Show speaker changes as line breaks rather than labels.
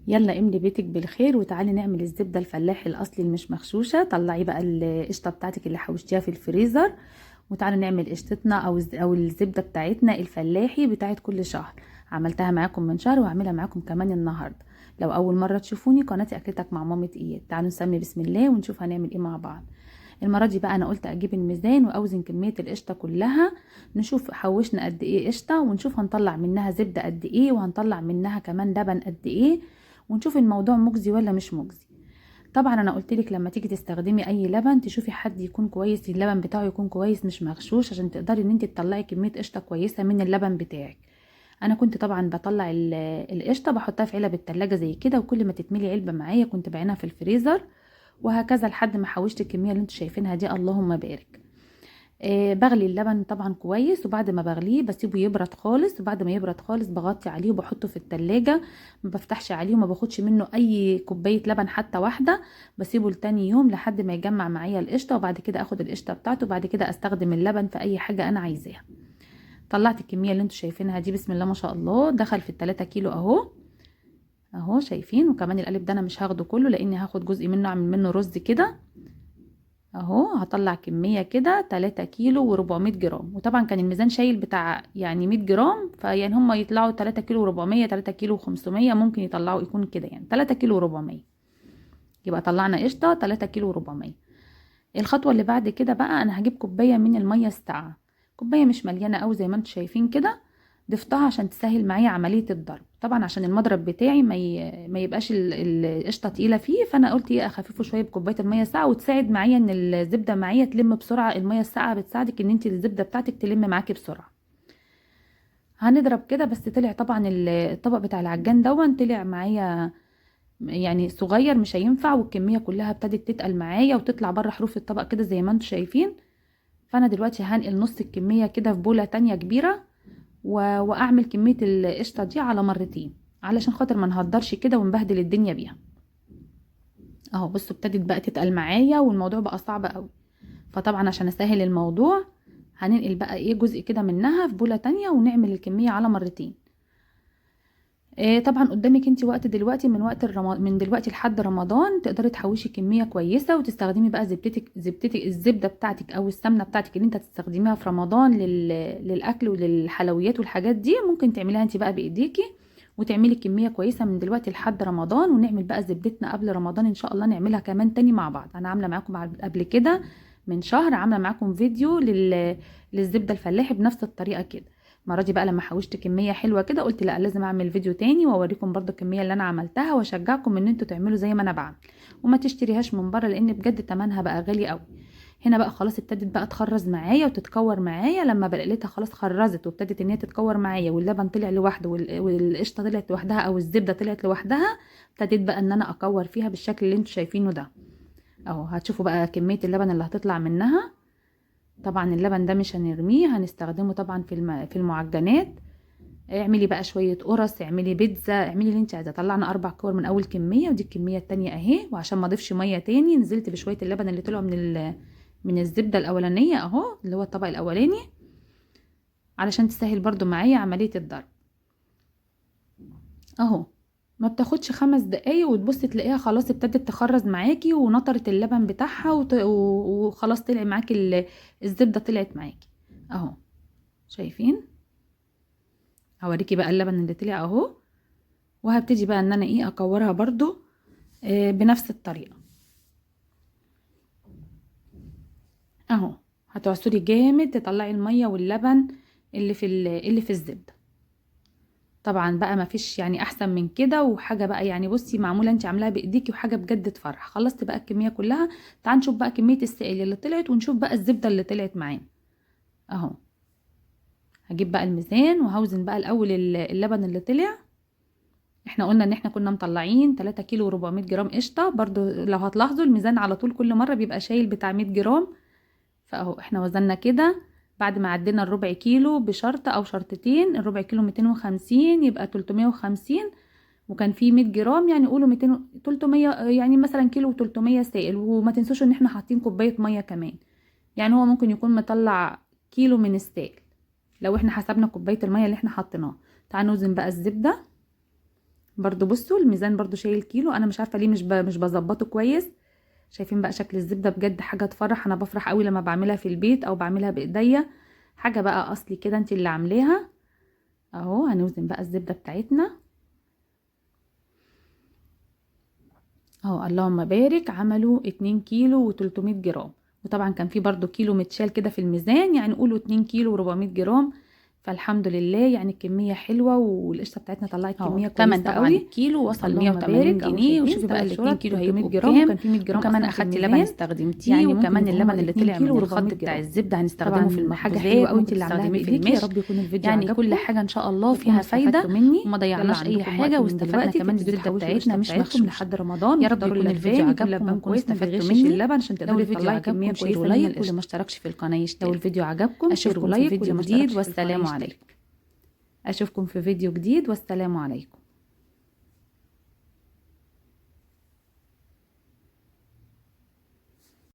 يلا املي بيتك بالخير وتعالي نعمل الزبدة الفلاحي الاصلي المش مغشوشه. طلعي بقى القشطه بتاعتك اللي حوشتيها في الفريزر وتعالي نعمل قشطتنا او الزبدة بتاعتنا الفلاحي بتاعت كل شهر. عملتها معاكم من شهر وهعملها معاكم كمان النهارده. لو اول مرة تشوفوني قناتي اكلتك مع مامة اياد، تعالوا نسمي بسم الله ونشوف هنعمل ايه مع بعض. المرة دي بقى انا قلت اجيب الميزان واوزن كمية القشطه كلها، نشوف حوشنا قد ايه قشطه ونشوف هنطلع منها زبدة قد ايه وهنطلع منها كمان لبن قد ايه، ونشوف الموضوع مجزي ولا مش مجزي. طبعا انا قلت لك لما تيجي تستخدمي اي لبن تشوفي حد يكون كويس، اللبن بتاعه يكون كويس مش مغشوش، عشان تقدري ان انت تطلعي كمية قشطه كويسة من اللبن بتاعك. انا كنت طبعا بطلع القشطه بحطها في علب التلاجة زي كده، وكل ما تتملي علبة معايا كنت بعينها في الفريزر، وهكذا لحد ما حوشت الكمية اللي انتوا شايفينها دي، اللهم بارك. بغلي اللبن طبعا كويس، وبعد ما بغليه بسيبه يبرد خالص، وبعد ما يبرد خالص بغطي عليه وبحطه في التلاجة، ما بفتحش عليه وما باخدش منه اي كوباية لبن حتى واحدة، بسيبه لتاني يوم لحد ما يجمع معايا القشطه، وبعد كده اخد القشطه بتاعته، وبعد كده استخدم اللبن في اي حاجة انا عايزاها. طلعت الكمية اللي انتوا شايفينها دي بسم الله ما شاء الله، دخل في 3 كيلو اهو اهو شايفين. وكمان القالب ده انا مش هاخده كله لاني هاخد جزء منه اعمل منه رز كده اهو. هطلع كمية كده 3 كيلو و400 جرام، وطبعا كان الميزان شايل بتاع يعني 100 جرام، فيعني هم يطلعوا 3 كيلو و400، 3 كيلو و500، ممكن يطلعوا يكون كده يعني 3 كيلو و400. يبقى طلعنا قشطه 3 كيلو و400. الخطوة اللي بعد كده بقى انا هجيب كوباية من المية الساقعه، كوباية مش مليانة قوي زي ما انتم شايفين كده، ضفتها عشان تسهل معايا عملية الضرب. طبعا عشان المضرب بتاعي ما يبقاش القشطه تقيلة فيه، فانا قلت ايه اخففه شوية بكوبايه المية الساقعه، وتساعد معايا ان الزبدة معايا تلم بسرعة. المية الساقعه بتساعدك ان انت الزبدة بتاعتك تلم معاكي بسرعة. هنضرب كده، بس طلع طبعا الطبق بتاع العجان دون طلع معايا يعني صغير مش هينفع، والكميه كلها ابتدت تتقل معايا وتطلع بره حروف الطبق كده زي ما انتم شايفين. فانا دلوقتي هنقل نص الكمية كده في بوله تانية كبيرة، واعمل كمية القشطه دي على مرتين علشان خاطر ما نهدرش كده ونبهدل الدنيا بيها. اهو بصوا ابتدت بقى تتقل معايا والموضوع بقى صعب قوي. فطبعا عشان اسهل الموضوع هننقل بقى ايه جزء كده منها في بوله تانية ونعمل الكمية على مرتين. إيه طبعا قدامك انت وقت دلوقتي، من وقت من دلوقتي لحد رمضان تقدري تحوشي كمية كويسة، وتستخدمي بقى زبدتك الزبدة بتاعتك او السمنة بتاعتك اللي انت هتستخدميها في رمضان للاكل وللحلويات والحاجات دي، ممكن تعمليها انت بقى بايديكي وتعملي كمية كويسة من دلوقتي لحد رمضان. ونعمل بقى زبدتنا قبل رمضان ان شاء الله، نعملها كمان تاني مع بعض. انا عامله معاكم قبل كده من شهر، عامله معاكم فيديو للزبده الفلاحي بنفس الطريقة كده. المرة دي بقى لما حوشت كمية حلوة كده قلت لا لازم اعمل فيديو تاني واوريكم برضو الكمية اللي انا عملتها، واشجعكم ان انتوا تعملوا زي ما انا بعمل وما تشتريهاش من بره لان بجد تمنها بقى غالي قوي. هنا بقى خلاص ابتدت بقى تخرز معايا وتتكور معايا، لما بلقيتها خلاص خرزت وابتدت ان هي تتكور معايا واللبن طلع لوحده والقشطه طلعت لوحدها او الزبدة طلعت لوحدها، ابتديت بقى ان انا اكور فيها بالشكل اللي انتوا شايفينه ده اهو. هتشوفوا بقى كمية اللبن اللي هتطلع منها. طبعا اللبن ده مش هنرميه، هنستخدمه طبعا في المعجنات. اعملي بقى شوية قرص، اعملي بيتزا، اعملي اللي انت عايزاه. طلعنا 4 كور من اول كمية، ودي الكمية التانية اهي. وعشان ما اضيفش مية تاني نزلت بشوية اللبن اللي طلعوا من الزبدة الاولانية اهو، اللي هو الطبق الاولاني، علشان تسهل برضو معايا عملية الضرب اهو. ما بتاخدش 5 دقايق وتبصي تلاقيها خلاص ابتدت تخرز معاكي ونطرت اللبن بتاعها وخلاص طلع معاكي الزبدة طلعت معاكي اهو. شايفين؟ هوريكي بقى اللبن اللي طلع اهو. وهبتدي بقى ان انا ايه اكورها برضو بنفس الطريقة اهو. هتعصري جامد تطلعي المية واللبن اللي في الزبدة. طبعا بقى ما فيش يعني احسن من كده، وحاجه بقى يعني بصي معمولة انت عاملاها بايديكي وحاجه بجد تفرح. خلصت بقى الكمية كلها، تعال نشوف بقى كمية السائل اللي طلعت ونشوف بقى الزبدة اللي طلعت معانا اهو. هجيب بقى الميزان وهوزن بقى الاول اللبن اللي طلع. احنا قلنا ان احنا كنا مطلعين 3 كيلو و400 جرام قشطه، برضو لو هتلاحظوا الميزان على طول كل مرة بيبقى شايل بتاع 100 جرام. فاهو احنا وزننا كده بعد ما عدينا الربع كيلو بشرطة او شرطتين، الربع كيلو 250 يبقى 350، وكان فيه 100 جرام يعني قولوا 200 300، يعني مثلا كيلو و300 سائل. وما تنسوش ان احنا حاطين كوباية مية كمان، يعني هو ممكن يكون مطلع كيلو من السائل لو احنا حسبنا كوباية المية اللي احنا حطيناها. تعالوا نوزن بقى الزبدة. برضو بصوا الميزان برضو شايل كيلو، انا مش عارفه ليه مش بظبطه كويس. شايفين بقى شكل الزبدة؟ بجد حاجة تفرح. انا بفرح قوي لما بعملها في البيت او بعملها بايديا، حاجة بقى اصلي كده انت اللي عاملاها. اهو هنوزن بقى الزبدة بتاعتنا اهو، اللهم بارك. عملوا 2 كيلو و300 جرام، وطبعا كان في برضو كيلو متشال كده في الميزان، يعني قولوا 2 كيلو و400 جرام. فالحمد لله يعني الكمية حلوة، والقشطه بتاعتنا طلعت كمية كويسة
طبعا
قوي.
الكيلو وصل
اللهم
180
بارك. اهو
جنيه.
شايفين
وشوفي بقى
3
الاتنين
شرط
كيلو
300
هيبقوا
جرام،
بكام.
وكان في 100 جرام
وكمان
اصلا في
اخدتي لبن
الميزان،
استخدمتيه،
يعني ممكن
وكمان
يبقوا هما
اللبن اللي
2
طلع
كيلو
من
و400
الخض بتاع
جرام.
الزبدة هنستخدمه في
طبعا حاجة حلوة
المخبوزات،
قوي انت
ممكن
اللي عاملاها
تستخدميه في
بايديكي. يا
المش.
رب يكون الفيديو
يعني كل
عجبكم
حاجة ان شاء الله
وتكونوا
فيها فايده،
استفدتوا مني.
وما
يلا
ضيعناش اي
عندكم
حاجة،
وقت من
واستفدنا
دلوقتي
كمان
تبتدوا
الزبدة
تحوشوا
بتاعتنا
القشطه
مش
بتاعتكم
مغشوشه.
لحد رمضان،
يا رب
وتحضروا
يكون الفيديو
اللبان، يكون
عجبكم
لبان
وتكونوا
كويس ما
استفدتوا
بيغشش
مني.
اللبن عشان
لو
تقدري
الفيديو
تطلعي كمية
عجبكم share
كويسة من
و like، واللي
القشطه.
ما اشتركش في القناة
لو
يشترك.
الفيديو عجبكم share
اشوفكم في
و like، واللي
فيديو
ما
جديد،
اشتركش في القناة
والسلام
يشترك.
عليكم.
اشوفكم في فيديو جديد، والسلام عليكم.